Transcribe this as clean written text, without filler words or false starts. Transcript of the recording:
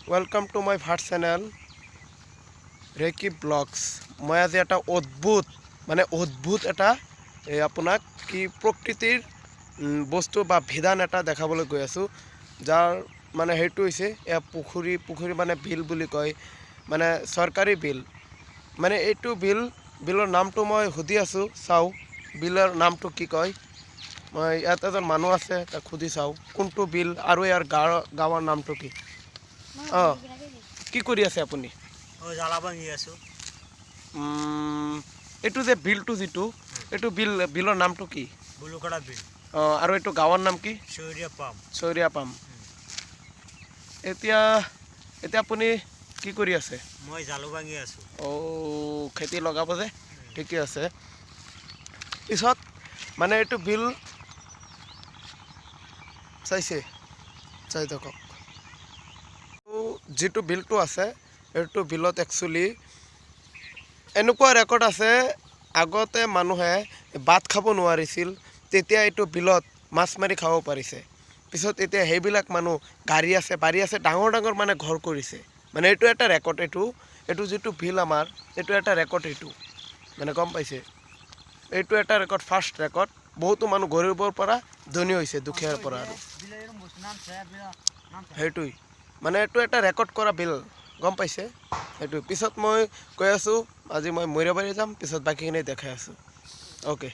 Welcome to my first channel, Reki Vlogs. মই আজি এটা অদ্ভুত, মানে অদ্ভুত এটা এই আপোনাক কি প্ৰকৃতিৰ বস্তু বা বিধান এটা দেখাবলৈ গৈ আছোঁ, যাৰ মানে সেইটো হৈছে এয়া পুখুৰী। পুখুৰী মানে বিল বুলি কয়, মানে চৰকাৰী বিল। মানে এইটো বিল, বিলৰ নামটো মই সুধি আছোঁ, চাওঁ বিলৰ নামটো কি কয়। মই ইয়াত এজন মানুহ আছে, তাক সুধি চাওঁ কোনটো বিল আৰু ইয়াৰ গাঁৱৰ নামটো কি। অঁ, কি কৰি আছে আপুনি? অঁ, জ্বালা ভাঙি আছোঁ। এইটো যে বিলটো যিটো, এইটো বিল, বিলৰ নামটো কি? বুলুকৰা বিল। অঁ, আৰু এইটো গাঁৱৰ নাম কি? চৈৰীয়া পাম। চৈৰীয়া পাম। এতিয়া আপুনি কি কৰি আছে? মই জালু ভাঙি আছোঁ। অ', খেতি লগাব যে, ঠিকে আছে। পিছত মানে এইটো বিল চাইছে, চাই থাকক। যিটো বিলটো আছে, এইটো বিলত একচুৱেলি এনেকুৱা ৰেকৰ্ড আছে, আগতে মানুহে ভাত খাব নোৱাৰিছিল, তেতিয়া এইটো বিলত মাছ মাৰি খাব পাৰিছে। পিছত এতিয়া সেইবিলাক মানুহ গাড়ী আছে, বাৰী আছে, ডাঙৰ ডাঙৰ মানে ঘৰ কৰিছে। মানে এইটো এটা ৰেকৰ্ড। এইটো যিটো বিল আমাৰ, এইটো এটা ৰেকৰ্ড। এইটো মানে গম পাইছে, এইটো এটা ৰেকৰ্ড, ফাৰ্ষ্ট ৰেকৰ্ড। বহুতো মানুহ গৰীবৰ পৰা ধনী হৈছে, দুখীয়াৰ পৰা। আৰু সেইটোৱেই মানে এইটো এটা ৰেকৰ্ড কৰা বিল, গম পাইছে সেইটো। পিছত মই কৈ আছোঁ, আজি মই মৈৰাবাৰী যাম, পিছত বাকীখিনি দেখাই আছোঁ। অ'কে।